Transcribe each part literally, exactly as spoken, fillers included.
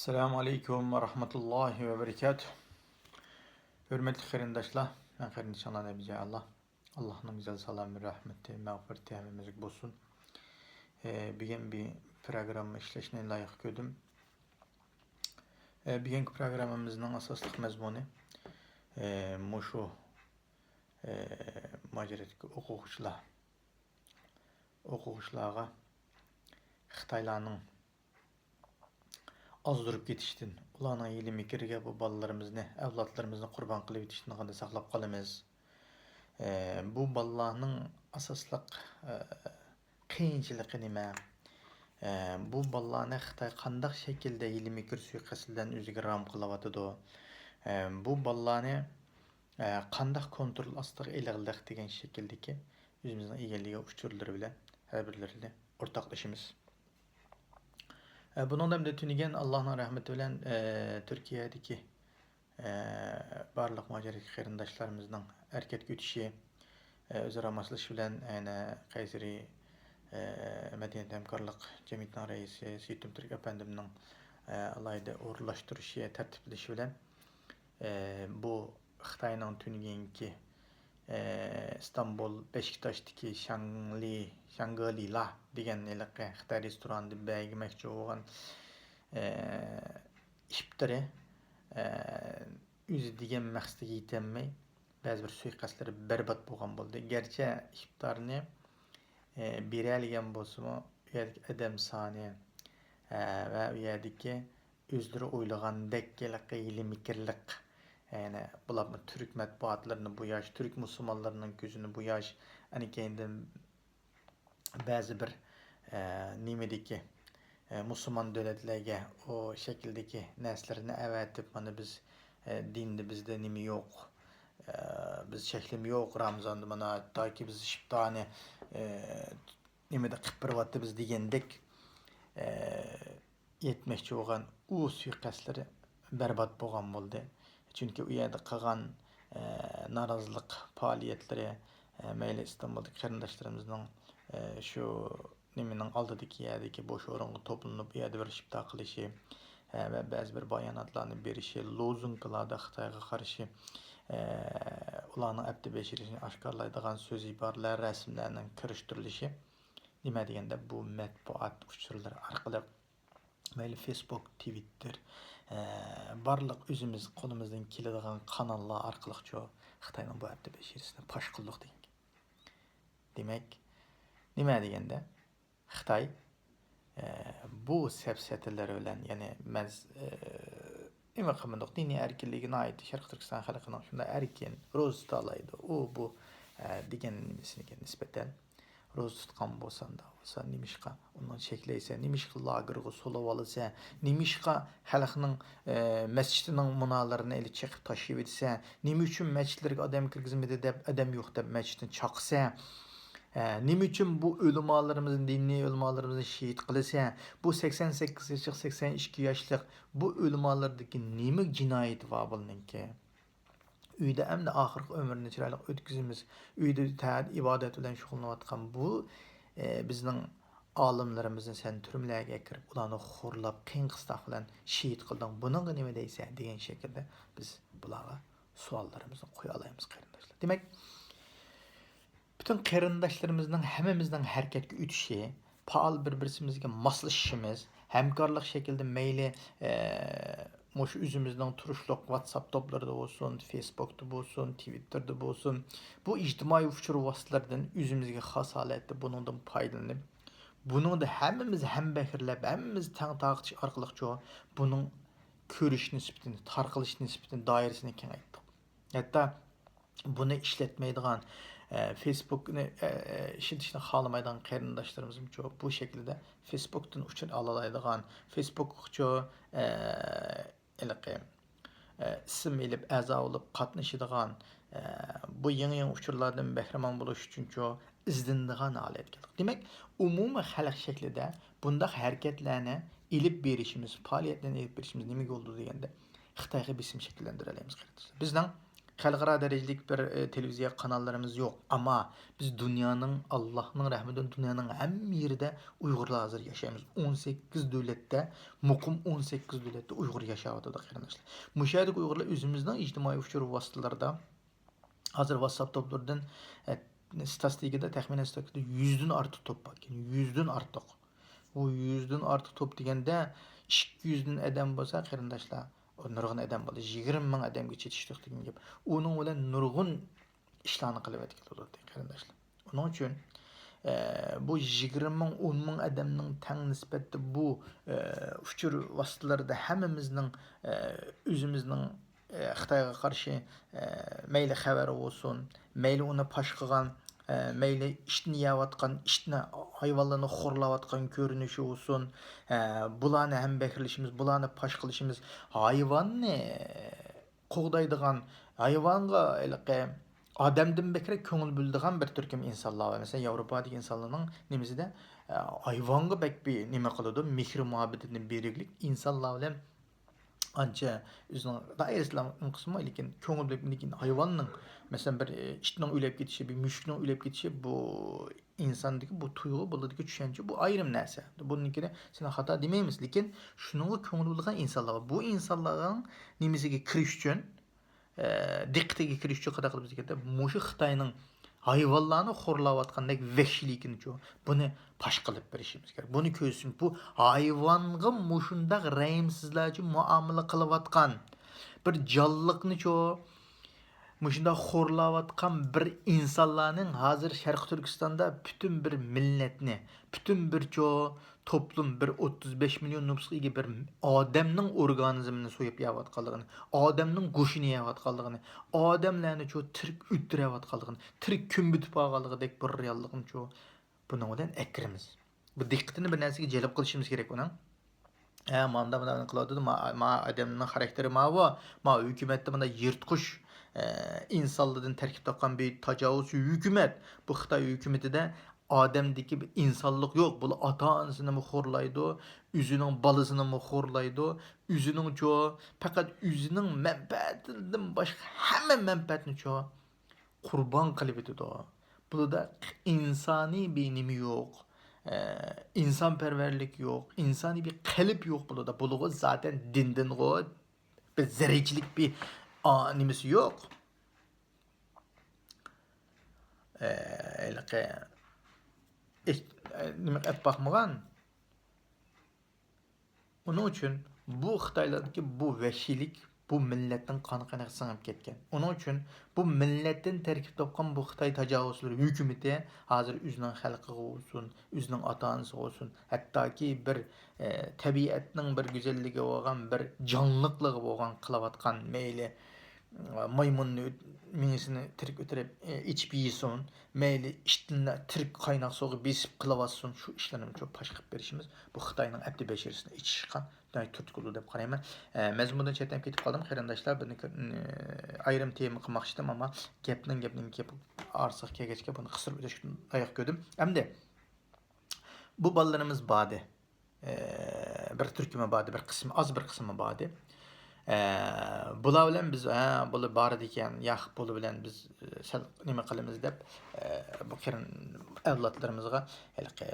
ئەسسالامۇ ئەلەيكۇم ۋە رەھمەتۇللاھى ۋە بەرىكاتۇھ. ھۆرمەتلىك قېرىنداشلار، مەن قېرىندىشىڭلار نەبىجان ئاللا. ئاللانىڭ گۈزەل سالامى، رەھمىتى، مەغپىرىتى ھەممىمىزگە بولسۇن. ئە، بۈگۈن بىر پروگرامما ئىشلەشنى لايىق كۆردۈم. ئە، بۈگۈنكى پروگراممىمىزنىڭ ئاساسلىق مەزمۇنى، ئە، مۇشۇ، ئە، ماجىراتتىكى ئوقۇغۇچىلار، ئوقۇغۇچىلارغا خىتايلارنىڭ ئازدۇرۇپ كېتىشتىن، ئۇلارنىڭ ھىيلە-مىكرىگە بۇ بالىلىرىمىزنى، ئەۋلادلىرىمىزنى قۇربان قىلىۋېتىشتىن قانداق ساقلاپ قالىمىز؟ ئە، بۇ بالىلارنىڭ ئاساسلىق، ئە، قىيىنچىلىقى نېمە؟ ئە، بۇ بالىلارنى خىتاي قانداق شەكىلدە ھىيلە-مىكىر سۇيىقەست بىلەن ئۆزىگە رام قىلىۋاتىدۇ؟ ئە، بۇ بالىلارنى، ئە، قانداق كونترول ئاستىغا ئېلىغلىق دېگەن شەكىلدىكى ئۆزىمىزنىڭ ئىگىلىگەن ئۇچۇرلىرى بىلەن ھەر بىرلىرىنى ئورتاقلىشىمىز. ئە، بۇنىڭدا ئەمدى تۈنۈگۈن ئاللانىڭ رەھمىتى بىلەن، ئە، تۈركىيەدىكى، ئە، بارلىق ماجىرادىكى قېرىنداشلىرىمىزنىڭ ھەرىكەتكە ئۆتۈشى، ئە، ئۆزئارا ماسلىشىش بىلەن، يەنە قەيسىرى، ئە، مەدەنىيەت ھەمكارلىق جەمئىيىتىنىڭ رەئىسى سېيىت ئۆمتۈرك ئەپەندىمنىڭ، ئە، ئالاھىدە ئورۇنلاشتۇرۇشى، تەرتىپلىشى بىلەن، ئە، بۇ خىتاينىڭ تۈنۈگۈنكى، ئە، ئىستانبۇل بەشىكتاشتىكى شاڭلى، شاڭگلىلا دېگەن ھېلىقى خىتاي رېستورانىدا بەرمەكچى بولغان، ئە، ئىپتىرى، ئە، ئۆزى دېگەن مەقسىتىگە يېتەلمەي، بەزى بىر سۇيىقەستلىرى بەربات بولغان بولدى. گەرچە ئىپتارنى، ئە، بېرەلىگەن بولسىمۇ، ئۇ يەردىكى ئادەم سانى، ئە، ۋە ئۇ يەردىكى ئۆزلىرى ئويلىغاندەك ھېلىقى ھىيلە-مىكىرلىق، يەنى بولۇپمۇ تۈرك مەتبۇئاتلىرىنى بوياش، تۈرك مۇسۇلمانلىرىنىڭ كۆزىنى بوياش، ئەنە كەينىدىن بەزى بىر، ئە، نېمىدىكى، ئە، مۇسۇلمان دۆلەتلەرگە ئۇ شەكىلدىكى نەرسىلەرنى ئەۋەتىپ، مانا بىز، ئە، دىندا بىزدە نېمە يوق، ئە، بىز چەكلىمە يوق، رامزاندا مانا تاكى بىز ئىپتارنى، ئە، نېمىدە قىلىپ بېرىۋاتىمىز دېگەندەك، ئە، يەتمەكچى بولغان ئۇ سۇيىقەستلىرى بەربات بولغان بولدى. چۈنكى ئۇ يەردە قىلغان، ئە، نارازىلىق پائالىيەتلىرى، ئە، مەيلى ئىستانبۇلدىكى قېرىنداشلىرىمىزنىڭ، ئە، شۇ نېمىنىڭ ئالدىدىكى يەردىكى بوش ئورۇنغا توپلىنىپ، ئۇ يەردە بىر ئىپتار قىلىشى، ئە، ۋە بەزى بىر باياناتلارنى بېرىشى، لوزۇنكىلاردا خىتايغا قارشى، ئە، ئۇلارنىڭ ئەپتى بېشىرىشىنى ئاشكارىلايدىغان سۆز ئىبارىلەر، رەسىملەرنىڭ كىرىشتۈرۈلۈشى، نېمە دېگەندە، بۇ مەتبۇئات ئۇچۇرلىرى ئارقىلىق، مەيلى فېيسبۇك، تىۋىتتېر، ئە، بارلىق ئۆزىمىز قولىمىزدىن كېلىدىغان قاناللار ئارقىلىقچۇ خىتاينىڭ بۇ ئەپتى بەشىرىسىنى پاش قىلدۇق دېگەن گەپ. دېمەك، نېمە دېگەندە، خىتاي، ئە، بۇ سەپسەتىلىرى بىلەن، يەنى مەز-، ئە، نېمە قىلمىدۇق، دىنىي ئەركىنلىكى ناھايىتى شەرقىي تۈركىستان خەلقىنىڭ شۇنداق ئەركىن، روزا تۇتالايدۇ، ئۇ، بۇ، ئە، دېگەن نېمىسىگە نىسبەتەن، روزا تۇتقان بولساڭ، دا بولسا، نېمىشقا ئۇنى چەكلەيسەن؟ نېمىشقا لاگېرغا سولىۋالىسەن؟ نېمىشقا خەلقنىڭ، ئە، مەسچىتىنىڭ مۇنارلىرىنى ئېلىپ چېقىپ تاشلىۋېتىسەن؟ نېمە ئۈچۈن مەسچىتلەرگە ئادەم كىرگۈزمىدى دەپ، ئادەم يوق دەپ مەسچىتنى چاقىسەن؟ ئە، نېمە ئۈچۈن بۇ ئۆلىمالىرىمىزنى، دىنىي ئۆلىمالىرىمىزنى شېھىت قىلىسەن؟ بۇ سەكسەن سەككىز ياشلىق، سەكسەن ئىككى ياشلىق بۇ ئۆلىمالىرىدىكى نېمە جىنايىتى بار بۇنىڭكى؟ ئۆيدە ئەمدى ئاخىرقى ئۆمرىنى چىرايلىق ئۆتكۈزىمىز. ئۆيدە تەھەججۇد ئىبادەت بىلەن شۇغۇللىنىۋاتقان بۇ، ئە، بىزنىڭ ئالىملىرىمىزنى سەن تۈرمىلەرگە ئەكىرىپ، ئۇلارنى خورلاپ، قىيىن-قىستاق بىلەن شېھىت قىلدىڭ. بۇنىڭغا نېمە دەيسەن؟ دېگەن شەكىلدە بىز بۇلارغا سوئاللىرىمىزنى قويالايمىز، قېرىنداشلار. دېمەك، پۈتۈن قېرىنداشلىرىمىزنىڭ ھەممىمىزنىڭ ھەرىكەتكە ئۆتۈشى، پائال بىر-بىرسىمىزگە ماسلىشىشىمىز، ھەمكارلىق شەكلىدە مەيلى، ئە، مۇشۇ ئۆزىمىزنىڭ تۇرۇشلۇق ۋاتساپ توپلىرىدا بولسۇن، فېيسبۇكتا بولسۇن، تىۋىتتېردا بولسۇن، بۇ ئىجتىمائىي ئۇچۇر ۋاسىتىلىرىدىن ئۆزىمىزگە خاس ھالەتتە بۇنىڭدىن پايدىلىنىپ، بۇنىڭدا ھەممىمىز ھەمبەھىرلەپ، ھەممىمىز تەڭ تارقىتىش ئارقىلىقچۇ بۇنىڭ كۆرۈش نىسبىتىنى، تارقىلىش نىسبىتىنى، دائىرىسىنى كېڭەيتتۇق. ھەتتا بۇنى ئىشلەتمەيدىغان، ئە، فېيسبۇكنى، ئە، ئىشلىتىشنى خالىمايدىغان قېرىنداشلىرىمىزمۇچۇ بۇ شەكىلدە فېيسبۇكتىن ئۇچۇر ئالالايدىغان، فېيسبۇكقىچۇ، ئە، ھېلىقى، ئە، ئىسىم ئېلىپ، ئەزا بولۇپ قاتنىشىدىغان، ئە، بۇ يېڭى-يېڭى ئۇچۇرلاردىن بەھرىمەن بولۇش ئۈچۈنچۇ ئىزدىنىدىغان ھالەتكە كەلدۇق. دېمەك، ئومۇمىي خەلق شەكلىدە بۇنداق ھەرىكەتلەرنى ئېلىپ بېرىشىمىز، پائالىيەتلەرنى ئېلىپ بېرىشىمىز نېمىگە بولىدۇ دېگەندە، خىتايغا بېسىم شەكىللەندۈرەلەيمىز، قېرىنداشلار. بىزنىڭ خەلقئارا دەرىجىلىك بىر، ئە، تېلېۋىزىيە قاناللىرىمىز يوق. ئەمما بىز دۇنيانىڭ، ئاللاھنىڭ رەھمىتى بىلەن دۇنيانىڭ ھەممە يېرىدە ئۇيغۇرلار ھازىر ياشايمىز. ئون سەككىز دۆلەتتە، مۇقىم ئون سەككىز دۆلەتتە ئۇيغۇر ياشاۋاتىدۇ، قېرىنداشلار. مۇشۇ يەردىكى ئۇيغۇرلار ئۆزىمىزنىڭ ئىجتىمائىي ئۇچۇر ۋاسىتىلىرىدا، ھازىر ۋاتساپ توپلىرىدىن، ئە، ستاتىستىكىدا، تەخمىنەن ستاتىستىكىدا يۈزدىن ئارتۇق توپ بار ئىكەن. يۈزدىن ئارتۇق. بۇ يۈزدىن ئارتۇق توپ دېگەندە، ئىككى يۈزدىن ئادەم بولسا، قېرىنداشلار، ئۇ نۇرغۇن ئادەم بولدى. يىگىرمە مىڭ ئادەمگە چېتىشلىق دېگەن گەپ. ئۇنىڭ بىلەن نۇرغۇن ئىشلارنى قىلىۋەتكىلى بولاتتى، قېرىنداشلار. ئۇنىڭ ئۈچۈن، ئە، بۇ يىگىرمە مىڭ، ئون مىڭ ئادەمنىڭ تەڭ نىسبەتتە بۇ، ئە، ئۇچۇر ۋاسىتىلىرىدا ھەممىمىزنىڭ، ئە، ئۆزىمىزنىڭ، ئە، خىتايغا قارشى، ئە، مەيلى خەۋەر بولسۇن، مەيلى ئۇنى پاش قىلغان، ئە، مەيلى ئىتنى يەۋاتقان، ئىتنى، ھايۋانلارنى خورلاۋاتقان كۆرۈنۈشى بولسۇن، ئە، بۇلارنى ھەمبەھىرلىشىمىز، بۇلارنى پاش قىلىشىمىز، ھايۋاننى قوغدايدىغان، ھايۋانغا ھېلىقى ئادەمدىن بەكرەك كۆڭۈل بۆلىدىغان بىر تۈركۈم ئىنسانلار بار. مەسىلەن، ياۋروپادىكى ئىنسانلارنىڭ نېمىسىدە، ئە، ھايۋانغا بەك بىر نېمە قىلىدۇ، مېھرى مۇھەببىتىنى بېرىگلىك ئىنسانلار بىلەن ئانچە ئۆزىنىڭ دائىرىسىلا قىسمى، لېكىن كۆڭۈل بۆلۈپ، لېكىن ھايۋاننىڭ، مەسىلەن، بىر، ئە، ئىتنىڭ ئۆلۈپ كېتىشى، بىر مۈشۈكنىڭ ئۆلۈپ كېتىشى، بۇ ئىنساندىكى بۇ تۇيغۇ، بۇلىدىكى چۈشەنچە، بۇ ئايرىم نەرسە. بۇنىڭكىنى سېنى خاتا دېمەيمىز، لېكىن شۇنىڭغا كۆڭۈل بۆلىدىغان ئىنسانلار بار. بۇ ئىنسانلارنىڭ نېمىسىگە كىرىش ئۈچۈن، ئە، دىققىتىگە كىرىش ئۈچۈن قانداق قىلىمىز دېگەندە، مۇشۇ خىتاينىڭ ھايۋانلارنى خورلاۋاتقاندەك ۋەھشىيلىكىنىچۇ، بۇنى پاش قىلىپ بېرىشىمىز كېرەك. بۇنى كۆرسۇن، بۇ ھايۋانغا مۇشۇنداق رەھىمسىزلەرچە مۇئامىلە قىلىۋاتقان بىر جانلىقنىچۇ، مۇشۇنداق خورلاۋاتقان بىر ئىنسانلارنىڭ ھازىر شەرقىي تۈركىستاندا پۈتۈن بىر مىللەتنى، پۈتۈن بىر چو-، توپلۇم، بىر ئوتتۇز بەش مىليون نوپۇسقا ئىگە بىر ئادەمنىڭ ئورگانىزمىنى سويۇپ يەۋاتقانلىقىنى، ئادەمنىڭ گۆشىنى يەۋاتقانلىقىنى، ئادەملەرنى چو تىرىك ئۆلتۈرۈۋاتقانلىقىنى، تىرىك كۆمۈۋېتىپ ئالغانلىقىدەك بىر رېئاللىقنى چو بۇنىڭ بىلەن ئەكىرىمىز. بۇ دىققىتىنى بىر نەرسىگە جەلپ قىلىشىمىز كېرەك ئۇنىڭ. ھە، ماندا مۇنداق قىلىۋاتىدۇ، ما-، ما ئادەمنىڭ خاراكتېرى ماۋۇ، ما ھۆكۈمەتتە مۇنداق يىرتقۇچ، ئە، ئىنسانلاردىن تەركىب تاپقان بىر تاجاۋۇزچى ھۆكۈمەت. بۇ خىتاي ھۆكۈمىتىدە ئادەمدىكى بىر ئىنسانلىق يوق. بۇلار ئاتا-ئانىسىنىمۇ خورلايدۇ، ئۆزىنىڭ بالىسىنىمۇ خورلايدۇ، ئۆزىنىڭچۇ، پەقەت ئۆزىنىڭ مەنپەئەتىدىن باشقا ھەممە مەنپەئەتنىچۇ قۇربان قىلىۋېتىدۇ. بۇلاردا ئىنسانىي بىر نېمە يوق، ئە، ئىنسانپەرۋەرلىك يوق، ئىنسانىي بىر قەلب يوق بۇلاردا. بۇلارغا زاتەن دىندىنغۇ بىر زەررىچىلىك بىر، ئا، نېمىسى يوق. ئە، ھېلىقى ئېھ-، ئە، نېمە ئەپ باقمىغان. ئۇنىڭ ئۈچۈن بۇ خىتايلاردىكى بۇ ۋەھشىيلىك بۇ مىللەتنىڭ قان قېنىغا سىڭىپ كەتكەن. ئۇنىڭ ئۈچۈن بۇ مىللەتتىن تەركىب تاپقان بۇ خىتاي تاجاۋۇزچىلىرى ھۆكۈمىتى ھازىر ئۆزىنىڭ خەلقىگە بولسۇن، ئۆزىنىڭ ئاتا-ئانىسىغا بولسۇن، ھەتتاكى بىر، ئە، تەبىئەتنىڭ بىر گۈزەللىكىگە بولغان، بىر جانلىقلىقىغا بولغان قىلىۋاتقان مەيلى مايمۇننى ئۆت-، مېڭىسىنى تىرىك ئۆتۈرۈپ، ئېچىپ يېسۇن، مەيلى ئىتنى تىرىك قايناق سۇغا بېسىپ قىلىۋاتسۇن، شۇ ئىشلارنى شۇ پاش قىلىپ بېرىشىمىز بۇ خىتاينىڭ ئەپتى بەشىرىسىنى ئېچىشقا ناھايىتى تۈرتكە بولىدۇ دەپ قارايمەن. ئە، مەزمۇندىن چەتنەپ كېتىپ قالدىم، قېرىنداشلار، بۇنى كۆ-، ئە، ئايرىم تېما قىلماقچىدىم، ئەمما گەپنىڭ، گەپنىڭ گەپ ئارىسىغا كەلگەچكە بۇنى قىستۇرۇپ ئۆتۈشكە لايىق كۆردۈم. ئەمدى بۇ بالىلىرىمىز باردى. ئە، بىر تۈركۈمى باردى، بىر قىسمى، ئاز بىر قىسمى باردى. ئە، بۇلار بىلەن بىز، ھە، بۇلار بارىدىكەن، ياق، بۇلار بىلەن بىز، ئە، سەل نېمە قىلىمىز دەپ، ئە، بۇ قېرىن ئەۋلادلىرىمىزغا ھېلىقى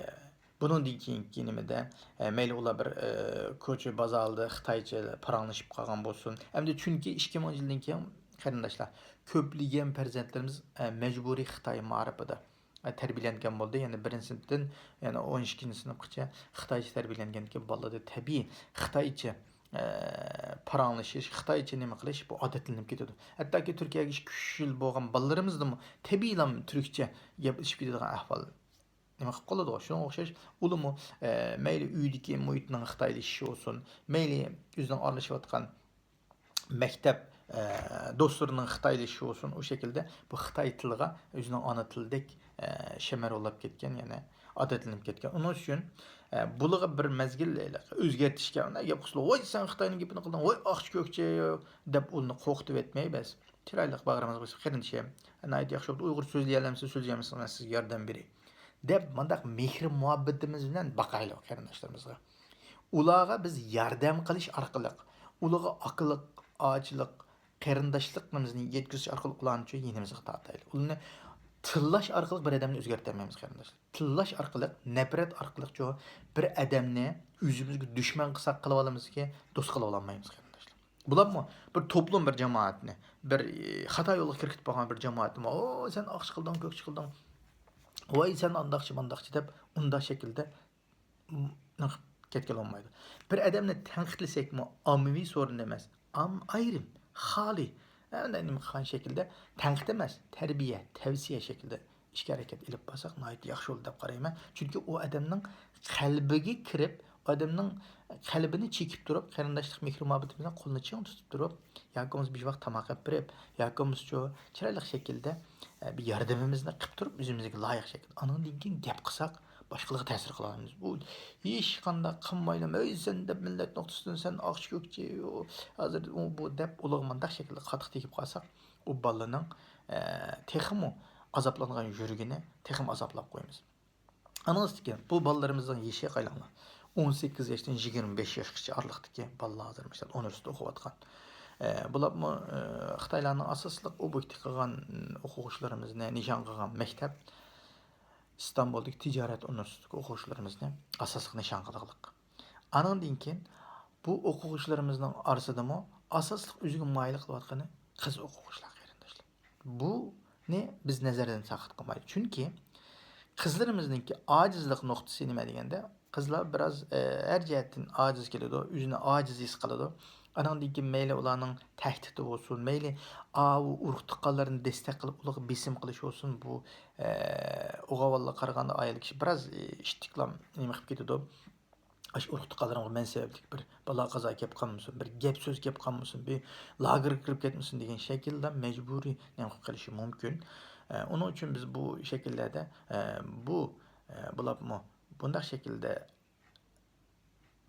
بۇنىڭدىن كېيىنكى نېمىدە، ئە، مەيلى ئۇلار بىر، ئە، كوچا بازاردا خىتايچە پاراڭلىشىپ قالغان بولسۇن. ئەمدى چۈنكى ئىككى مىڭ يىلدىن كېيىن، قېرىنداشلار، كۆپلىگەن پەرزەنتلىرىمىز، ئە، مەجبۇرىي خىتاي مائارىپىدا تەربىيەلەنگەن بولدى. يەنى بىرىنچى سىنىپتىن يەنە ئون ئىككىنچى سىنىپقىچە خىتايچە تەربىيەلەنگەندىكىن بالىلاردا تەبىئىي خىتايچە، ئە، پاراڭلىشىش، خىتايچە نېمە قىلىش بۇ ئادەتلىنىپ كېتىدۇ. ھەتتاكى تۈركىيەگە ئىككى، ئۈچ يىل بولغان بالىلىرىمىزدىمۇ تەبىئىيلا تۈركچە گەپلىشىپ كېتىدىغان ئەھۋال نېمە قىلىپ قالىدۇ. شۇنىڭغا ئوخشاش ئۇلىمۇ، ئە، مەيلى ئۆيدىكى مۇھىتنىڭ خىتايلىشىشى بولسۇن، مەيلى ئۆزىنىڭ ئارىلىشىۋاتقان مەكتەپ، ئە، دوستلىرىنىڭ خىتايلىشىشى بولسۇن، ئۇ شەكىلدە بۇ خىتاي تىلىغا ئۆزىنىڭ ئانا تىلىدەك، ئە، شەمەر بولاپ كەتكەن، يەنى ئادەتلىنىپ كەتكەن. ئۇنىڭ ئۈچۈن، ئە، بۇلىغا بىر مەزگىل ئۆزگەرتىشكە، ئۇنداق گەپ قىلسىلا، ۋاي، سەن خىتاينىڭ گېپىنى قىلدىڭ، ۋاي، ئاقچى كۆكچى، دەپ ئۇنى قورقۇتۇۋەتمەي، بەس، چىرايلىق باغرىمىزغا باستۇق، قېرىندىشىم، ناھايىتى ياخشى بولدى، ئۇيغۇر سۆزلىيەلەمسىز، سۆزلىيەلمىسىڭىز، مەن سىزگە ياردەم بېرەي، دەپ، مۇنداق مېھرى مۇھەببىتىمىز بىلەن باقايلى قېرىنداشلىرىمىزغا. ئۇلارغا بىز ياردەم قىلىش ئارقىلىق، ئۇلارغا ئاكىلىق، ئاچىلىق، قېرىنداشلىقىمىزنى يەتكۈزۈش ئارقىلىق ئۇلارنىچۇ يېنىمىزغا تارتايلى. ئۇلارنى تىللاش ئارقىلىق بىر ئادەمنى ئۆزگەرتەلمەيمىز، قېرىنداشلار. تىللاش ئارقىلىق، نەپرەت ئارقىلىقچۇ بىر ئادەمنى ئۆزىمىزگە دۈشمەن قىلساق قىلىۋالىمىزكى، دوست قىلىۋالالمايمىز، قېرىنداشلار. بولۇپمۇ بىر توپلۇم، بىر جامائەتنى، بىر، ئى، خاتا يولغا كىرگۈزۈپ قالغان بىر جامائەتنى، «ئو، سەن ئاقچى قىلدىڭ، كۆكچى قىلدىڭ، ۋاي، سەن ئانداقچى، مانداقچى» دەپ، ئۇنداق شەكىلدە، م، نېمە قىلىپ كەتكىلى بولمايدۇ. بىر ئادەمنى تەنقىدلىسەكمۇ، ئاممىۋى سورۇندا ئەمەس، ئام-، ئايرىم، خالىي، ھەمدە نېمە قىلغان شەكىلدە تەنقىد ئەمەس، تەربىيە، تەۋسىيە شەكلىدە ئىشكە ھەرىكەت ئېلىپ بارساق ناھايىتى ياخشى بولىدۇ دەپ قارايمەن. چۈنكى ئۇ ئادەمنىڭ قەلبىگە كىرىپ، ئۇ ئادەمنىڭ قەلبىنى چېكىپ تۇرۇپ، قېرىنداشلىق مېھرى مۇھەببىتىمىزنىڭ قولىنى چىڭ تۇتۇپ تۇرۇپ، ياكى بولمىسا بىر ۋاق تاماق ئېلىپ بېرىپ، ياكى بولمىسا شۇ چىرايلىق شەكىلدە، ئە، بىر ياردىمىمىزنى قىلىپ تۇرۇپ، ئۆزىمىزگە لايىق شەكىلدە. ئانىڭدىن كېيىن گەپ قىلساق، باشقىلارغا تەسىر قىلالمايمىز. ئۇ ھېچقانداق قىلمايلا، «ئەي، سەن» دەپ، مىللەت نۇقتىسىدىن، «سەن ئاقچى كۆكچى، ئۇ ھازىر ئۇ بۇ» دەپ، ئۇلارغا مۇنداق شەكىلدە قاتتىق تېگىپ قالساق، ئۇ بالىنىڭ، ئە، تېخىمۇ ئازابلانغان يۈرىكىنى تېخىمۇ ئازابلاپ قويىمىز. ئانىڭىزدىن كېيىن بۇ بالىلىرىمىزنىڭ يېشى قايلاڭلار؟ ئون سەككىز ياشتىن يىگىرمە بەش ياشقىچە ئارىلىقتىكى بالىلار ھازىر، مىسال، ئۇنىۋېرسىتېتتا ئوقۇۋاتقان. ئە، بۇلارمۇ، ئە، خىتايلارنىڭ ئاساسلىق ئوبيېكتى قىلغان، ئوقۇغۇچىلىرىمىزنى نىشان قىلغان مەكتەپ ئىستانبۇلدىكى تىجارەت ئۇنىۋېرسىتېتىدىكى ئوقۇغۇچىلىرىمىزنى ئاساسلىق نىشان قىلغانلىق. ئانىڭدىن كېيىن بۇ ئوقۇغۇچىلىرىمىزنىڭ ئارىسىدىمۇ ئاساسلىق ئۆزىگە مايىل قىلىۋاتقىنى قىز ئوقۇغۇچىلار، قېرىنداشلار. بۇنى بىز نەزەردىن ساقىت قىلمايلى. چۈنكى قىزلىرىمىزنىڭكى ئاجىزلىق نۇقتىسى نېمە دېگەندە، قىزلار بىراز، ئە، ھەر جەھەتتىن ئاجىز كېلىدۇ، ئۆزىنى ئاجىز ھېس قىلىدۇ. ئانىڭدىن كېيىن مەيلى ئۇلارنىڭ تەھدىتى بولسۇن، مەيلى ئاۋۇ ئۇرۇق-تۇغقانلىرىنى دەستەك قىلىپ ئۇلارغا بېسىم قىلىش بولسۇن، بۇ، ئە، ئوغۇل بالىلارغا قارىغاندا ئايال كىشى بىراز، ئە، ئىتتىكلا نېمە قىلىپ كېتىدۇ. ئاشۇ ئۇرۇق-تۇغقانلىرىمغا مەن سەۋەبلىك بىر بالا-قازا كەپ قالمىسۇن، بىر گەپ-سۆز كەپ قالمىسۇن، بىر لاگېرغا كىرىپ كەتمىسۇن دېگەن شەكىلدە مەجبۇرىي نېمە قىلىپ قېلىشى مۇمكىن. ئە، ئۇنىڭ ئۈچۈن بىز بۇ شەكىللەردە، ئە، بۇ، ئە، بۇلارمۇ بۇنداق شەكىلدە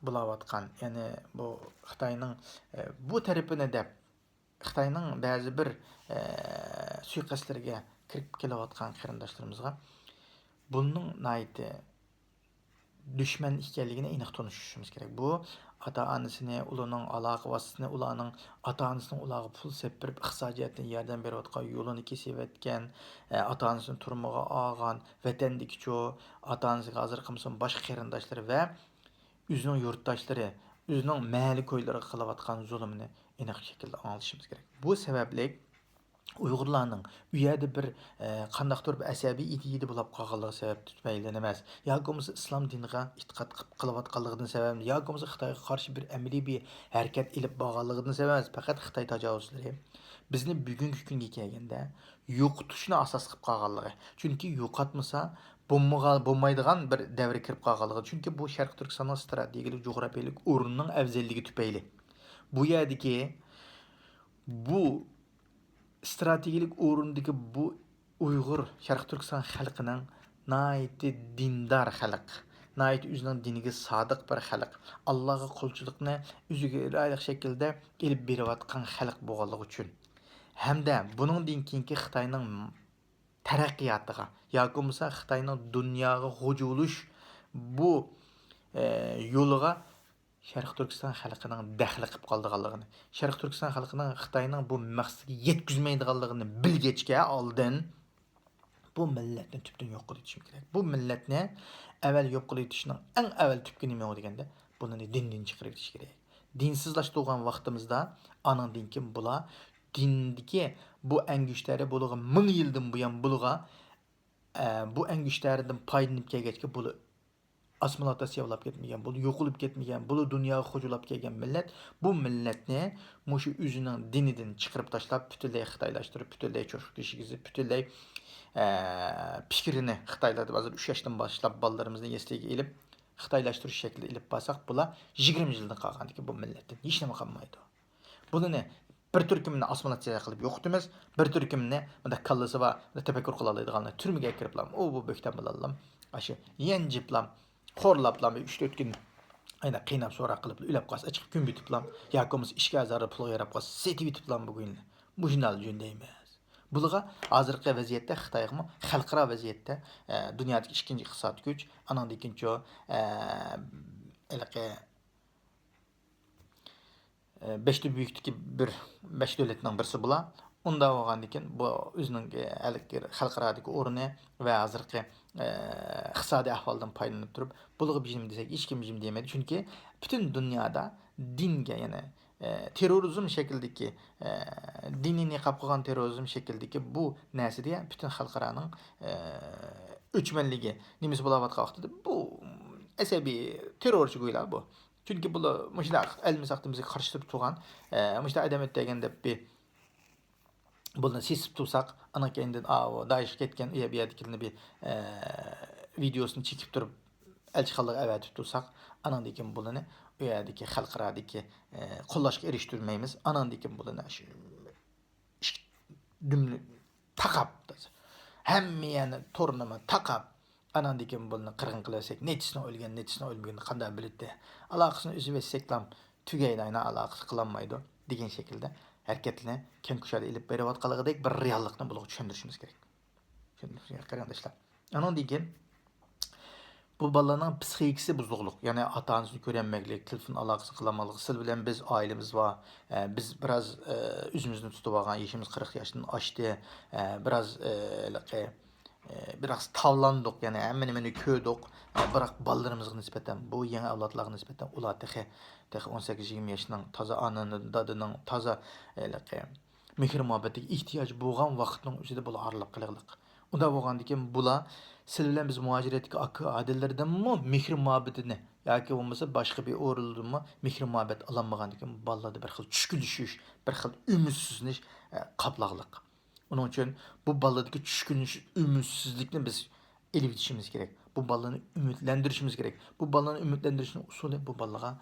بولاۋاتقان، يەنى بۇ خىتاينىڭ، ئە، بۇ تەرىپىنى دەپ، خىتاينىڭ بەزى بىر، ئە، سۇيىقەستلىرىگە كىرىپ كېلىۋاتقان قېرىنداشلىرىمىزغا بۇنىڭ ناھايىتى دۈشمەن ئىكەنلىكىنى ئېنىق تونۇشۇشىمىز كېرەك. بۇ ئاتا-ئانىسىنى، ئۇلارنىڭ ئالاقە ۋاسىتىسىنى، ئۇلارنىڭ ئاتا-ئانىسىنىڭ ئۇلارغا پۇل سېلىپ بېرىپ، ئىقتىسادىي جەھەتتىن ياردەم بېرىۋاتقان، يولىنى كېسىۋەتكەن، ئە، ئاتا-ئانىسىنى تۈرمىگە ئالغان، ۋەتەندىكىچۇ، ئاتا-ئانىسىغا ھازىر قىلمىسۇن باشقا قېرىنداشلىرى ۋە ئۆزىنىڭ يۇرتداشلىرى، ئۆزىنىڭ مەھەللە كويلىرىغا قىلىۋاتقان زۇلۇمىنى ئېنىق شەكىلدە ئاڭلىتىشىمىز كېرەك. بۇ سەۋەبلىك ئۇيغۇرلارنىڭ ئۇ يەردە بىر، ئە، قانداقتۇر بىر ئەسەبىي ئىدىيىدە بولاپ قالغانلىقى سەۋەب تۈپەيلىدىن ئەمەس، ياكى بولمىسا ئىسلام دىنىغا ئېتىقاد قىلىپ قىلىۋاتقانلىقىدىن سەۋەب، ياكى بولمىسا خىتايغا قارشى بىر ئەمەلىي بىر ھەرىكەت ئېلىپ بارغانلىقىدىن سەۋەب ئەمەس، پەقەت خىتاي تاجاۋۇزچىلىرى بىزنى بۈگۈنكى كۈنگە كەلگەندە يوقىتىشنى ئاساس قىلىپ قالغانلىقى. چۈنكى يوقاتمىسا بولمىغان، بولمايدىغان بىر دەۋرگە كىرىپ قالغانلىقى. چۈنكى بۇ شەرقىي تۈركىستاننىڭ ئىستراتېگىيەلىك جۇغراپىيەلىك ئورنىنىڭ ئەۋزەللىكى تۈپەيلى. بۇ يەردىكى بۇ ئىستراتېگىيەلىك ئورۇندىكى بۇ ئۇيغۇر، شەرقىي تۈركىستان خەلقىنىڭ ناھايىتى دىندار خەلق، ناھايىتى ئۆزىنىڭ دىنىگە سادىق بىر خەلق، ئاللاغا قۇلچىلىقنى ئۆزىگە لايىق شەكىلدە ئېلىپ بېرىۋاتقان خەلق بولغانلىقى ئۈچۈن ھەمدە بۇنىڭدىن كېيىنكى خىتاينىڭ تەرەققىياتىغا ياكى بولمىسا خىتاينىڭ دۇنياغا خوجا بولۇش بۇ، ئە، يولىغا شەرقىي تۈركىستان خەلقىنىڭ دەخلى قىلىپ قالىدىغانلىقىنى، شەرقىي تۈركىستان خەلقىنىڭ خىتاينىڭ بۇ مەقسىتىگە يەتكۈزمەيدىغانلىقىنى بىلگەچكە ئالدىن، بۇ مىللەتنى تۈپتىن يوق قىلىۋېتىشىمىز كېرەك. بۇ مىللەتنى ئەۋەل يوق قىلىۋېتىشنىڭ ئەڭ ئەۋەل تۈپكى نېمە دېگەندە، بۇنى دىندىن چىقىرىۋېتىش كېرەك. دىنسىزلاشتۇرغان ۋاقتىمىزدا، ئانىڭدىن كېيىن بۇلار دىندىكى بۇ ئەڭگۈشتەرى بۇلىغا مىڭ يىلدىن بۇيان بۇلىغا، ئە، بۇ ئەڭگۈشتەرىدىن پايدىلىنىپ كەلگەچكە بۇلار ئاسسىمىلياتسىيە بولاپ كەتمىگەن، بۇلار يوقىلىپ كەتمىگەن، بۇلار دۇنياغا خوجىلاپ كەلگەن مىللەت. بۇ مىللەتنى مۇشۇ ئۆزىنىڭ دىنىدىن چىقىرىپ تاشلاپ، پۈتۈنلەي خىتايلاشتۇرۇپ، پۈتۈنلەي چوشقا تېشىگىزى، پۈتۈنلەي، ئە، پىكرىنى خىتايلار دەپ ھازىر ئۈچ ياشتىن باشلاپ بالىلىرىمىزنى يەسلىگە ئېلىپ، خىتايلاشتۇرۇش شەكلىدە ئېلىپ بارساق، بۇلار يىگىرمە يىلدىن قالغاندىكىن بۇ مىللەتتىن ھېچنېمە قالمايدۇ. بۇنى بىر تۈركۈمنى ئاسسىمىلياتسىيە قىلىپ يوقىتىمىز، بىر تۈركۈمنى مۇنداق كاللىسى بار، مۇنداق تەپەككۇر قىلالايدىغانلار تۈرمىگە كىرىپلا، ئۇ بۇ بۆھتان بىلەنلا ئاشۇ يانجىپلا، خورلاپلا بىر ئۈچ تۆت كۈن ئاينا قىيناپ سوراق قىلىپ ئۆلۈپ قالسا، چىقىپ كۆمۈپ يېتىپلا، ياكى بولمىسا ئىچكى ئەزالىرى پۇلغا ياراپ قالسا، سېتىپ يېتىپلا بۈگۈن. مۇشۇنداق جۈندەيمىز. بۇلارغا ھازىرقى ۋەزىيەتتە خىتايغىمۇ خەلقئارا ۋەزىيەتتە، ئە، دۇنيادىكى ئىككىنچى ئىقتىسادىي كۈچ، ئانىڭدىن كېيىنچۇ، ئە، ھېلىقى، بەشتە بۈيۈكتىكى بىر، بەش دۆلەتنىڭ بىرسى بۇلار. ئۇنداق بولغاندىكىن بۇ ئۆزىنىڭ ھېلىقى خەلقئارادىكى ئورنى ۋە ھازىرقى ئىقتىسادىي ئەھۋالدىن پايدىلىنىپ تۇرۇپ، بۇلارغا بىر نېمە دېسەك، ھېچكىم بىر نېمە دېمەيدۇ. چۈنكى پۈتۈن دۇنيادا دىنگە، يەنى تېررورىزم شەكلىدىكى، دىنىي نىقاب قىلغان تېررورىزم شەكلىدىكى بۇ نەرسىدە پۈتۈن خەلقئارانىڭ ئۆچمەنلىكى، نېمىسى بولاۋاتقان ۋاقتىدا، بۇ ئەسەبىي تېررورچى گويلا بۇ. چۈنكى بۇلار مۇشۇنداق ئەلمىساقتىن بىزگە قارشى تۇرۇپ تۇرغان، ئە، مۇشۇنداق ئادەم ئۆتتۈرگەن دەپ بىر بۇلارنى سېسىپ تۇرساق، ئانىڭ كەينىدىن، ئاۋۇ دائىشقا كەتكەن، ئۇ يەر، بۇ يەردىكىلەرنى بىر، ئە، ۋىدېيوسىنى چېكىپ تۇرۇپ، ئەلچىخانىلارغا ئەۋەتىپ تۇرساق، ئانىڭدىن كېيىن بۇلارنى ئۇ يەردىكى خەلقئارادىكى، ئە، قوللاشقا ئېرىشتۈرمەيمىز. ئانىڭدىن كېيىن بۇلارنى شۇ ئىككى دۈمنى تاقاپ، ھەممە يەرنى تورنىمۇ تاقاپ، ئاناندىن كېيىن بۇنى قىرغىن قىلىۋەتسەك، نەچچىسىنىڭ ئۆلگەن، نەچچىسىنىڭ ئۆلمىگىنىنى قانداق بىلىدۇ؟ ئالاقىسىنى ئۈزۈۋەتسەكلام تۈگەيدۇ، ئاينا ئالاقىسى قىلالمايدۇ دېگەن شەكىلدە ھەرىكەتلەرنى كەڭ كۇشادە ئېلىپ بېرىۋاتقانلىقىدەك بىر رېئاللىقنى بۇلارغا چۈشەندۈرۈشىمىز كېرەك. چۈشەندۈرۈشىمىز كېرەك، قېرىنداشلار. ئانىڭدىن كېيىن بۇ بالىلارنىڭ پسىخىكىسى بۇزۇلغانلىق، يەنى ئاتا-ئانىسىنى كۆرەلمەيدىغانلىق، تېلېفون ئالاقىسى قىلالمايدىغانلىق، سىز بىلەن بىز، ئائىلىمىز بار، ئە، بىز بىراز، ئە، ئۆزىمىزنى تۇتۇۋالغان، يېشىمىز قىرىق ياشتىن ئاشتى، ئە، بىراز، ئە، ھېلىقى، ئە، بىراز تاۋلاندۇق، يەنى ھەممە نېمىنى كۆردۇق، ئە، بىراق بالىلىرىمىزغا نىسبەتەن، بۇ يېڭى ئەۋلادلارغا نىسبەتەن ئۇلار تېخى، تېخى ئون سەككىز يىگىرمە ياشنىڭ تازا ئانا، دادىنىڭ تازا، ھېلىقى، مېھىر-مۇھەببەتكە ئېھتىياجى بولغان ۋاقىتنىڭ ئۆزىدە بۇلار ئايرىلىپ قېلىغلىق. ئۇنداق بولغاندىكىن بۇلار سىلەر بىلەن بىز مۇھاجىرەتتىكى ئاكا-ئادىلىرىدىنمۇ مېھىر-مۇھەببىتىنى ياكى بولمىسا باشقا بىر ئورۇنلاردىنمۇ مېھىر-مۇھەببەت ئالالمىغاندىكىن، بالىلاردا بىر خىل چۈشكۈنلىشىش، بىر خىل ئۈمىدسىزلىنىش، ئە، قاپلىغلىق. ئۇنىڭ ئۈچۈن بۇ بالىلاردىكى چۈشكۈنلىشىش، ئۈمىدسىزلىكنى بىز ئېلىۋېتىشىمىز كېرەك. بۇ بالىلارنى ئۈمىدلەندۈرۈشىمىز كېرەك. بۇ بالىلارنى ئۈمىدلەندۈرۈشنىڭ ئۇسۇلى، بۇ بالىلارغا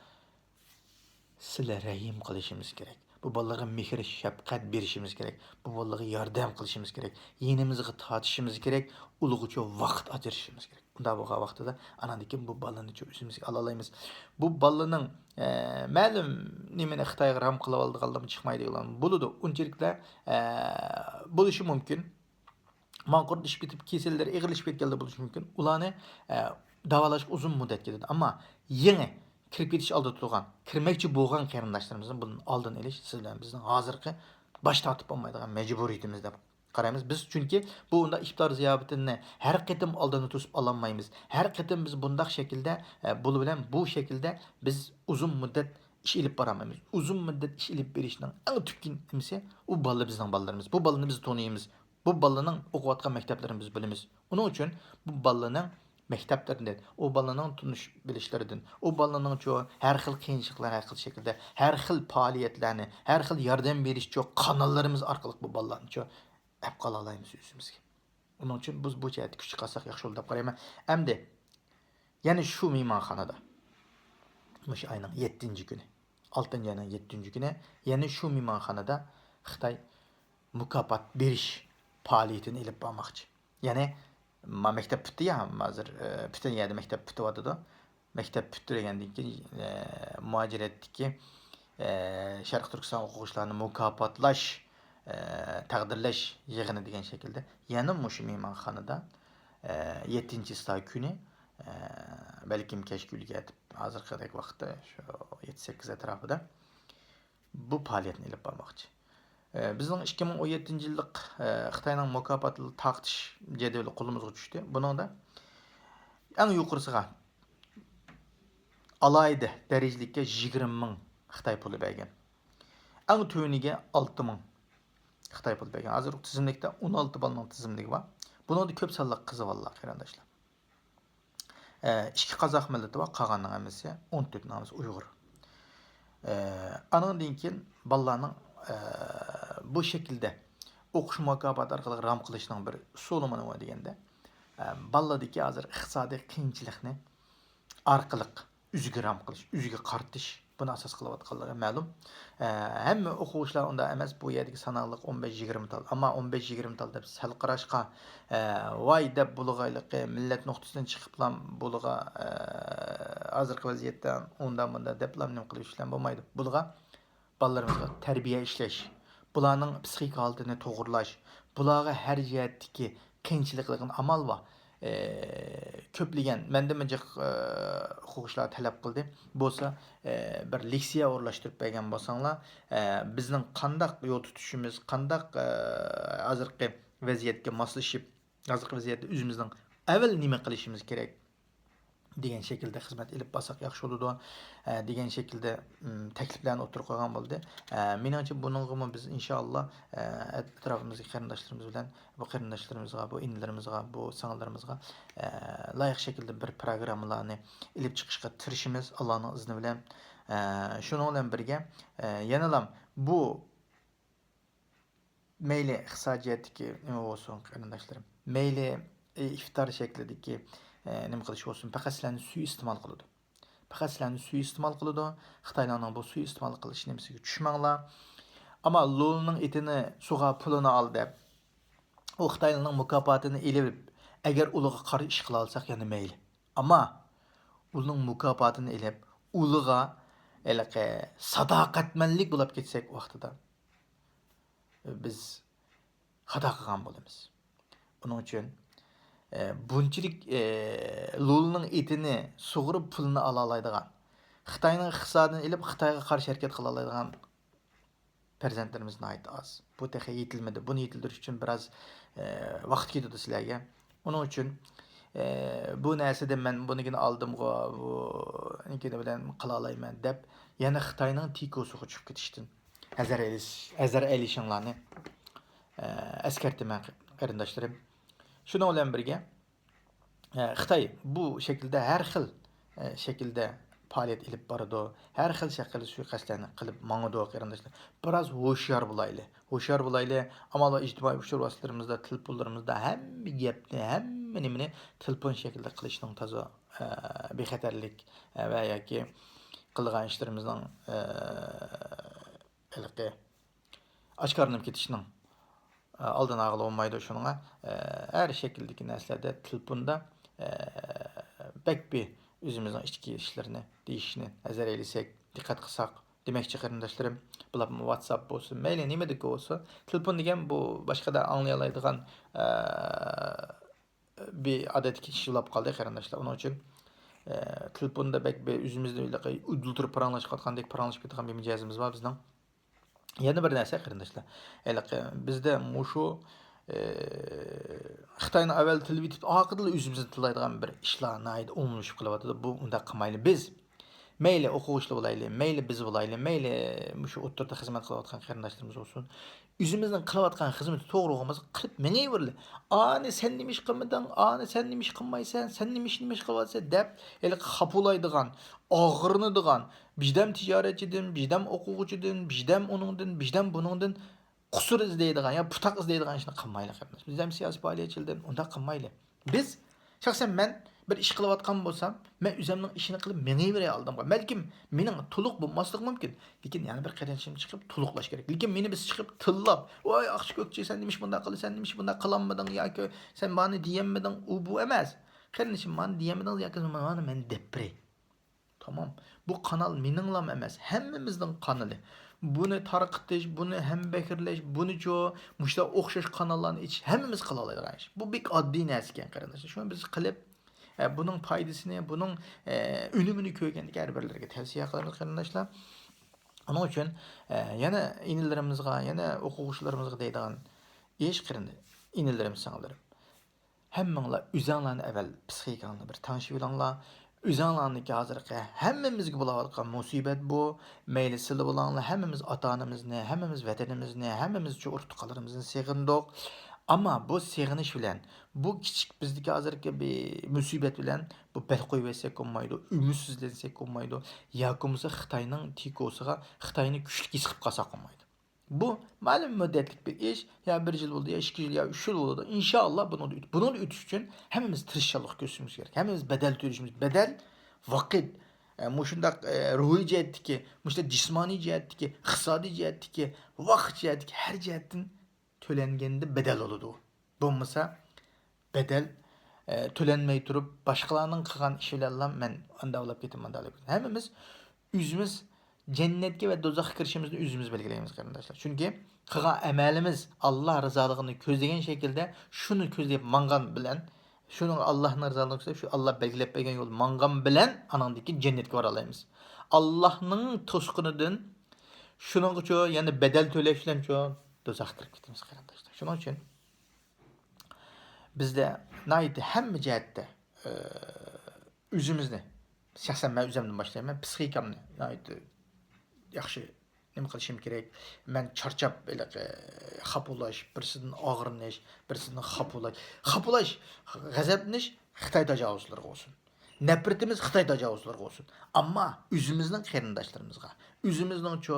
سىلە رەھىم قىلىشىمىز كېرەك. بۇ بالىلارغا مېھىر-شەپقەت بېرىشىمىز كېرەك. بۇ بالىلارغا ياردەم قىلىشىمىز كېرەك. يېنىمىزغا تارتىشىمىز كېرەك. ئۇلىغىچە ۋاقىت ئاجرىتىشىمىز كېرەك. ئۇنداق بولغان ۋاقتىدا ئاناندىن كېيىن بۇ بالىنى ئۆزىمىزگە ئالالايمىز. بۇ بالىنىڭ، ئە، مەلۇم نېمىنى خىتايغا رام قىلىۋالىدىغانلارمۇ چىقمايدىغانلارمۇ بولىدۇ. ئۇنچىلىكلا، ئە، بولۇشى مۇمكىن. ماڭقۇرتلىشىپ كېتىپ، كېسەللىرى ئېغىرلىشىپ كەتكەنلەر بولۇشى مۇمكىن. ئۇلارنى، ئە، داۋالاشقا ئۇزۇن مۇددەت كېتىدۇ. ئەمما يېڭى كىرىپ كېتىش ئالدىدا تۇرغان، كىرمەكچى بولغان قېرىنداشلىرىمىزنىڭ بۇنىڭ ئالدىنى ئېلىش سىز بىلەن بىزنىڭ ھازىرقى باش تارتىپ بولمايدىغان مەجبۇرىيىتىمىز دەپ قارايمىز. بىز چۈنكى بۇ ئۇنداق ئىپتار زىياپىتىنى ھەر قېتىم ئالدىنى توسۇپ ئالالمايمىز. ھەر قېتىم بىز بۇنداق شەكىلدە، ئە، بۇلار بىلەن بۇ شەكىلدە بىز ئۇزۇن مۇددەت ئىش ئېلىپ بارالمايمىز. ئۇزۇن مۇددەت ئىش ئېلىپ بېرىشنىڭ ئەڭ تۈپ نېمىسى، ئۇ بالا بىزنىڭ بالىلىرىمىز. بۇ بالىنى بىز تونۇيمىز. بۇ بالىنىڭ ئوقۇۋاتقان مەكتەپلىرىنى بىز بىلىمىز. ئۇنىڭ ئۈچۈن بۇ بالىنىڭ مەكتەپلىرىدىن، ئۇ بالىنىڭ تونۇش بىلىشلىرىدىن، ئۇ بالىنىڭچۇ ھەر خىل قىيىنچىلىقلار ھەر خىل شەكىلدە، ھەر خىل پائالىيەتلەرنى، ھەر خىل ياردەم بېرىشچۇ قاناللىرىمىز ئارقىلىق بۇ بالىلارنىچۇ ئەپ قالالايمىز ئۆزىمىزگە. ئۇنىڭ ئۈچۈن بىز بۇ جەھەتتە كۈچ چىقارساق ياخشى بولىدۇ دەپ قارايمەن. ئەمدى يەنە شۇ مېھمانخانىدا، مۇشۇ ئاينىڭ يەتتىنچى كۈنى، ئالتىنچى ئاينىڭ يەتتىنچى كۈنى يەنە شۇ مېھمانخانىدا خىتاي مۇكاپات بېرىش پائالىيىتىنى ئېلىپ بارماقچى. يەنى ما مەكتەپ پۈتتى يا، ھازىر، ئە، پۈتۈن يەردە مەكتەپ پۈتۈۋاتىدۇ. مەكتەپ پۈتتۈرگەندىن كېيىن، ئە، مۇھاجىرەتتىكى، ئە، شەرقىي تۈركىستان ئوقۇغۇچىلارنى مۇكاپاتلاش، ئە، تەقدىرلەش يىغىنى دېگەن شەكىلدە يەنە مۇشۇ مېھمانخانىدا، ئە، يەتتىنچى ئىستا كۈنى، ئە، بەلكىم كەچكۈ ئۈلگە ئەتىپ، ھازىرقىدەك ۋاقىتتا شۇ يەتتە سەككىز ئەتراپىدا بۇ پائالىيەتنى ئېلىپ بارماقچى. ئە، بىزنىڭ ئىككى مىڭ ئون يەتتىنچى يىللىق، ئە، خىتاينىڭ مۇكاپات تارقىتىش جەدۋىلى قولىمىزغا چۈشتى. بۇنىڭدا ئەڭ يۇقىرىسىغا ئالاھىدە دەرىجىلىككە يىگىرمە مىڭ خىتاي پۇلى بەرگەن. ئەڭ تۆۋىنىگە ئالتە مىڭ خىتاي پۇلى بەرگەن. ھازىر تىزىملىكتە ئون ئالتە بالىنىڭ تىزىملىكى بار. بۇنىڭدا كۆپ سانلىق قىزى بالىلار، قېرىنداشلار. ئىككى قازاق مىللىتى بار، قالغاننىڭ ھەممىسى، ئون تۆتنىڭ ھەممىسى ئۇيغۇر. ئانىڭدىن كېيىن بالىلارنىڭ بۇ شەكىلدە ئوقۇش مۇكاپاتى ئارقىلىق رام قىلىشنىڭ بىر ئۇسۇلىمۇ نېمە دېگەندە، بالىلاردىكى ھازىر ئىقتىسادىي قىيىنچىلىقنى ئارقىلىق ئۆزىگە رام قىلىش، ئۆزىگە قارىتىش، بۇنى ئاساس قىلىۋاتقانلىقى مەلۇم. ئە، ھەممە ئوقۇغۇچىلار ئۇنداق ئەمەس، بۇ يەردىكى ساناقلىق ئون بەش يىگىرمە تال. ئەمما ئون بەش يىگىرمە تال دەپ سەل قاراشقا، ئە، ۋاي دەپ بولغايلىقى، مىللەت نۇقتىسىدىن چىقىپلا بۇلىغا، ئە، ھازىرقى ۋەزىيەتتە ئۇنداق مۇنداق دەپلا نېمە قىلىش بىلەن بولمايدۇ. بۇلىغا بالىلىرىمىزغا تەربىيە ئىشلەش، بۇلارنىڭ پسىخىكا ھالىتىنى توغرىلاش، بۇلارغا ھەر جەھەتتىكى قىيىنچىلىقلىرىغا ئامال بار. ئە، كۆپلىگەن مەندىنمۇ جىق، ئە، ئوقۇغۇچىلار تەلەپ قىلدى. بولسا، ئە، بىر لېكسىيە ئورۇنلاشتۇرۇپ بەرگەن بولساڭلار، ئە، بىزنىڭ قانداق يول تۇتۇشىمىز، قانداق، ئە، ھازىرقى ۋەزىيەتكە ماسلىشىپ، ھازىرقى ۋەزىيەتتە ئۆزىمىزنىڭ ئەۋەل نېمە قىلىشىمىز كېرەك دېگەن شەكىلدە خىزمەت ئېلىپ بارساق ياخشى بولىدۇ، ئە، دېگەن شەكىلدە، ئىم، تەكلىپلەرنى ئوتتۇرىغا قويغان بولدى. ئە، مېنىڭچە بۇنىڭغىمۇ بىز ئىنشائاللا، ئە، ئەتراپىمىزدىكى قېرىنداشلىرىمىز بىلەن، بۇ قېرىنداشلىرىمىزغا، بۇ ئىنىلىرىمىزغا، بۇ سىڭىللىرىمىزغا، ئە، لايىق شەكىلدە بىر پىروگراممىلارنى ئېلىپ چىقىشقا تىرىشىمىز، ئاللانىڭ ئىزنى بىلەن. ئە، شۇنىڭ بىلەن بىرگە، ئە، يەنىلا بۇ مەيلى ئىقتىسادىي جەھەتتىكى نېمە بولسۇن، قېرىنداشلىرىم، مەيلى، ئى، ئىفتار شەكلىدىكى، ئە، نېمە قىلىش بولسۇن، پەقەت سىلەرنى سۇيىئىستېمال قىلىدۇ. پەقەت سىلەرنى سۇيىئىستېمال قىلىدۇ. خىتايلارنىڭ بۇ سۇيىئىستېمال قىلىش نېمىسىگە چۈشمەڭلار. ئەمما لۇلىنىڭ ئېتىنى سۇغا پۇلىنى ئال دەپ، ئۇ خىتايلارنىڭ مۇكاپاتىنى ئېلىپ، ئەگەر ئۇلىغا قارشى ئىش قىلالىساق يەنە مەيلى. ئەمما ئۇنىڭ مۇكاپاتىنى ئېلىپ، ئۇلىغا ھېلىقى ساداقەتمەنلىك بولاپ كەتسەك ۋاقتىدا، بىز خاتا قىلغان بولىمىز. ئۇنىڭ ئۈچۈن، ئە، بۇنچىلىك، ئە، لۇلىنىڭ ئېتىنى سۇغۇرۇپ پۇلىنى ئالالايدىغان، خىتاينىڭ ئىقتىسادىنى ئېلىپ، خىتايغا قارشى ھەرىكەت قىلالايدىغان پەرزەنتلىرىمىز ناھايىتى ئاز. بۇ تېخى يېتىلمىدى. بۇنى يېتىلدۈرۈش ئۈچۈن بىراز، ئە، ۋاقىت كېتىدۇ سىلەرگە. ئۇنىڭ ئۈچۈن، ئە، بۇ نەرسىدىن مەن بۇنىڭكىنى ئالدىمغۇ، بۇنىڭكىنى بىلەن قىلالايمەن دەپ، يەنە خىتاينىڭ تىكوسىغا چۈشۈپ كېتىشتىن ھەزەر ئېلىش، ھەزەر ئېلىشىڭلارنى، ئە، ئەسكەرتىمەن، قېرىنداشلىرىم. شۇنىڭ بىلەن بىرگە، ئە، خىتاي بۇ شەكىلدە ھەر خىل، ئە، شەكىلدە پائالىيەت ئېلىپ بارىدۇ، ھەر خىل شەكىلدە سۇيىقەستلەرنى قىلىپ ماڭىدۇ، قېرىنداشلار. بىراز ھوشيار بولايلى، ھوشيار بولايلى. ئامال بار ئىجتىمائىي ئۇچۇر ۋاسىتىلىرىمىزدا، تېلېفونلىرىمىزدا ھەممە گەپنى، ھەممە نېمىنى تېلېفون شەكلىدە قىلىشنىڭ تازا، ئە، بىخەتەرلىك، ئە، ۋە ياكى قىلغان ئىشلىرىمىزنىڭ، ئە، ھېلىقى ئاشكارىلىنىپ كېتىشنىڭ، ئە، ئالدىنى ئالغىلى بولمايدۇ. شۇنىڭغا، ئە، ھەر شەكىلدىكى نەرسىلەردە تېلېفوندا، ئە، بەك بىر ئۆزىمىزنىڭ ئىچكى ئىشلىرىنى دېيىشنى ھەزەر ئەيلىسەك، دىققەت قىلساق دېمەكچى، قېرىنداشلىرىم. بۇلار ۋاتساپ بولسۇن، مەيلى نېمىدىكى بولسۇن، تېلېفون دېگەن بۇ باشقىدا ئاڭلىيالايدىغان، ئە، بىر ئادەتتىكى ئىش بولاپ قالدى، قېرىنداشلار. ئۇنىڭ ئۈچۈن، ئە، تېلېفوندا بەك بىر ئۆزىمىزنى ئۇدۇلدۇرۇپ پاراڭلاشقان، پاراڭلىشىپ كېتىدىغان بىر مىجەزىمىز بار بىزنىڭ. يەنە بىر نەرسە، قېرىنداشلار، ھېلىقى بىزدە مۇشۇ، ئى، خىتاينى ئەۋۋەل تىللىۋېتىپ، ئارقىدىنلا ئۆزىمىزنى تىللايدىغان بىر ئىشلار ناھايىتى ئومۇملىشىپ قېلىۋاتىدۇ. بۇ، ئۇنداق قىلمايلى. بىز مەيلى ئوقۇغۇچىلار بولايلى، مەيلى بىز بولايلى، مەيلى مۇشۇ ئوتتۇرىدا خىزمەت قىلىۋاتقان قېرىنداشلىرىمىز بولسۇن، ئۆزىمىزنىڭ قىلىۋاتقان خىزمىتى توغرا بولغان بولسا، قىلىپ مېڭىۋېرىلى. ئانى سەن نېمە ئىش قىلمىدىڭ، ئانى سەن نېمە ئىش قىلمايسەن، سەن نېمە ئىش، نېمە ئىش قىلىۋاتىسەن دەپ، ھېلىقى خاپىلايدىغان، ئاغرىنىدىغان، بىردەم تىجارەتچىدىن، بىردەم ئوقۇغۇچىدىن، بىردەم ئۇنىڭدىن، بىردەم بۇنىڭدىن قۇسۇر ئىزدەيدىغان يا پۇتاق ئىزدەيدىغان ئىشنى قىلمايلى، قېرىنداش. بىز ھەم سىياسىي پائالىيەتچىلەردىن ئۇنداق قىلمايلى. بىز، شەخسەن مەن بىر ئىش قىلىۋاتقان بولسام، مەن ئۆزۈمنىڭ ئىشىنى قىلىپ مېڭىۋېرەي ئالدىمغا. بەلكىم مېنىڭ تولۇق بولماسلىقى مۇمكىن، لېكىن يەنە بىر قېرىندىشىم چىقىپ تولۇقلاش كېرەك. لېكىن مېنى بىرسى چىقىپ تىللاپ، ۋاي ئاقچى كۆكچى، سەن نېمىش بۇنداق قىلىسەن، نېمىش بۇنداق قىلالمىدىڭ ياكى سەن مانى دېيەلمىدىڭ، ئۇ بۇ ئەمەس. قېرىندىشىم، مانى دېيەلمىدىڭىز ياكى مانا مەن دەپ بېرەي. تامام. بۇ قانال مېنىڭلام ئەمەس، ھەممىمىزنىڭ قانىلى. بۇنى تارقىتىش، بۇنى ھەمبەھىرلەش، بۇنىچۇ، مۇشۇنداق ئوخشاش قاناللارنى ئېچىش ھەممىمىز قىلالايدىغان ئىش. بۇ بەك ئاددىي نەرسىكەن، قېرىنداشلار. شۇنى بىز قىلىپ، ئە، بۇنىڭ پايدىسىنى، بۇنىڭ، ئە، ئۈنۈمىنى كۆرگەندىكىن ھەر بىرلىرىگە تەۋسىيە قىلىمىز، قېرىنداشلار. ئۇنىڭ ئۈچۈن، ئە، يەنە ئىنىلىرىمىزغا، يەنە ئوقۇغۇچىلىرىمىزغا دەيدىغان ئىش، قېرىنداش، ئىنىلىرىم، سىڭىللىرىم. ھەممىڭلار ئۆزەڭلارنى ئەۋەل پىسخىكاڭلارنى بىر تەڭشىۋېلىڭلار. ئۆزەڭلارنىڭكى ھازىرقى ھەممىمىزگە بولاۋاتقان مۇسىبەت بۇ. مەيلى سىلە بولاڭلار، ھەممىمىز ئاتا-ئانىمىزنى، ھەممىمىز ۋەتىنىمىزنى، ھەممىمىز شۇ ئۇرۇق-تۇغقانلىرىمىزنى سېغىندۇق. ئەمما بۇ سېغىنىش بىلەن، بۇ كىچىك بىزدىكى ھازىرقى بىر مۇسىبەت بىلەن بۇ بەل قويۇۋەتسەك بولمايدۇ، ئۈمىدسىزلەنسەك بولمايدۇ، ياكى بولمىسا خىتاينىڭ تىكوسىغا خىتاينى كۈچلۈك ھېس قىلىپ قالساق بولمايدۇ. بۇ مەلۇم مۇددەتلىك بىر ئىش، يا بىر يىل بولىدۇ، يا ئىككى يىل، يا ئۈچ يىل بولىدۇ. ئىنشائاللا بۇنىڭدا ئۆت-، بۇنىڭدا ئۆتۈش ئۈچۈن ھەممىمىز تىرىشچانلىق كۆرسىتىشىمىز كېرەك. ھەممىمىز بەدەل تۆلىشىمىز، بەدەل، ۋاقىت، ئە، مۇشۇنداق، ئە، روھىي جەھەتتىكى، مۇشۇنداق جىسمانىي جەھەتتىكى، ئىقتىسادىي جەھەتتىكى، ۋاقىت جەھەتتىكى ھەر جەھەتتىن تۆلەنگەندە بەدەل بولىدۇ. بولمىسا بەدەل، ئە، تۆلەنمەي تۇرۇپ، باشقىلارنىڭ قىلغان ئىشى بىلەنلا مەن ئانداق بولاپ كېتىمەن، مۇنداق بولاپ كېتىمەن. ھەممىمىز ئۆزىمىز جەننەتكە ۋە دوزاخقا كىرىشىمىزنى ئۆزىمىز بەلگىلەيمىز، قېرىنداشلار. چۈنكى قىلغان ئەمەلىمىز ئاللا رىزالىقىنى كۆزلىگەن شەكىلدە، شۇنى كۆزلەپ ماڭغان بىلەن شۇنىڭغا ئاللاھنىڭ رىزالىقىنى كۈتۈپ، شۇ ئاللا بەلگىلەپ بەرگەن يولدا ماڭغان بىلەن ئانىڭدىن كېيىن جەننەتكە بارالايمىز. ئاللاھنىڭ توسقىنىدىن شۇنىڭغىچۇ يەنە بەدەل تۆلەش بىلەنچۇ دوزاخقا كىرىپ كېتىمىز، قېرىنداشلار. شۇنىڭ ئۈچۈن بىزدە ناھايىتى ھەممە جەھەتتە، ئى، ئۆزىمىزنى، شەخسەن مەن ئۆزۈمدىن باشلايمەن، پسىخىكامنى ناھايىتى ياخشى نېمە قىلىشىم كېرەك؟ مەن چارچاپ، ھېلىقى، خاپا بولاش، بىرسىدىن ئاغرىنىش، بىرسىدىن خاپا بولاش. خاپا بولاش، غەزەپلىنىش خىتاي تاجاۋۇزچىلىرىغا بولسۇن. نەپرىتىمىز خىتاي تاجاۋۇزچىلىرىغا بولسۇن. ئەمما ئۆزىمىزنىڭ قېرىنداشلىرىمىزغا، ئۆزىمىزنىڭچۇ،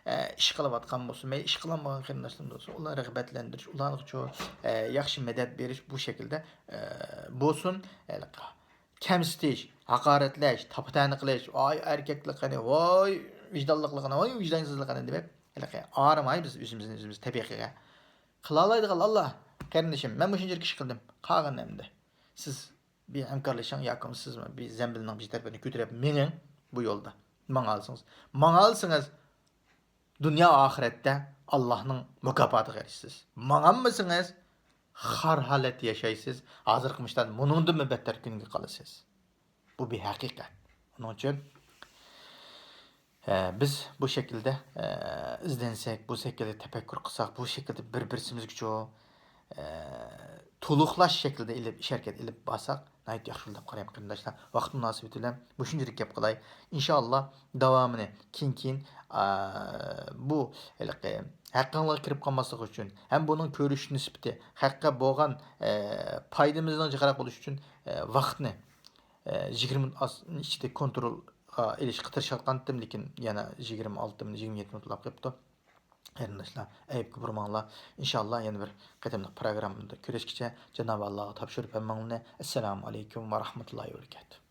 ئە، ئىش قىلىۋاتقان بولسۇن، مەيلى ئىش قىلالمىغان قېرىنداشلىرىمىز بولسۇن، ئۇلارنى رىغبەتلەندۈرۈش، ئۇلارغىچۇ، ئە، ياخشى مەدەت بېرىش، بۇ شەكىلدە، ئە، بولسۇن. ھېلىقى كەمسىتىش، ھاقارەتلەش، تاپا-تەنە قىلىش، ۋاي ئەركەكلىقىنى، ۋاي ۋىجدانلىقلىقىنى، ۋاي ۋىجدانسىزلىقىنى دەپ، ھېلىقى ئارىماي بىز ئۆزىمىزنى ئۆزىمىز تەبىئىي قىلغان. قىلالايدىغان ئاللا، قېرىندىشىم، مەن مۇشۇنچىلىك ئىش قىلدىم، قالغىنى ئەمدى سىز بىر ھەمكارلىشىڭ ياكى سىز بىر زەمبىلنىڭ بىر تەرىپىنى كۆتۈرۈپ مېڭىڭ بۇ يولدا. ماڭالىسىڭىز، ماڭالىسىڭىز، دۇنيا ئاخىرەتتە ئاللاھنىڭ مۇكاپاتىغا ئېرىشىسىز. ماڭالمىسىڭىز، خار ھالەتتە ياشايسىز. ھازىرقى مۇشتان مۇنىڭدىنمۇ بەتتەر كۈنگە قالىسىز. بۇ بىر ھەقىقەت. ئۇنىڭ ئۈچۈن، ئە، بىز بۇ شەكىلدە، ئە، ئىزدەنسەك، بۇ شەكىلدە تەپەككۇر قىلساق، بۇ شەكىلدە بىر-بىرسىمىزگىچۇ، ئە، تولۇقلاش شەكلىدە ئېلىپ، ئىش ھەرىكەت ئېلىپ بارساق، ناھايىتى ياخشى بولىدۇ دەپ قارايمەن، قېرىنداشلار. ۋاقىت مۇناسىۋىتى بىلەن مۇشۇنچىلىك گەپ قىلاي. ئىنشائاللا، داۋامىنى كېيىن، كېيىن، ئا، بۇ ھېلىقى ھەققىڭلارغا كىرىپ قالماسلىقى ئۈچۈن ھەم بۇنىڭ كۆرۈش نىسبىتى، ھەققە بولغان، ئە، پايدىمىزنىڭ جىقراق بولۇشى ئۈچۈن، ئە، ۋاقىتنى، ئە، يىگىرمە مىنۇت ئاز-، ئىچىدە كونترولغا ئېلىشقا تىرىشىۋاتقانتىم، لېكىن يەنە يىگىرمە ئالتە مىنۇت، يىگىرمە يەتتە مىنۇت بولۇپ قېپتۇ. قېرىنداشلار، ئەيىبكە بۇرىماڭلار. ئىنشاللا يەنە بىر قېتىملىق پروگراممىدا كۆرۈشكىچە جانابى ئاللاغا تاپشۇرۇپ ھەممىڭلارنى. ئەسسالامۇ ئەلەيكۇم ۋە رەھمەتۇللاھى ۋە بەرىكاتۇھ.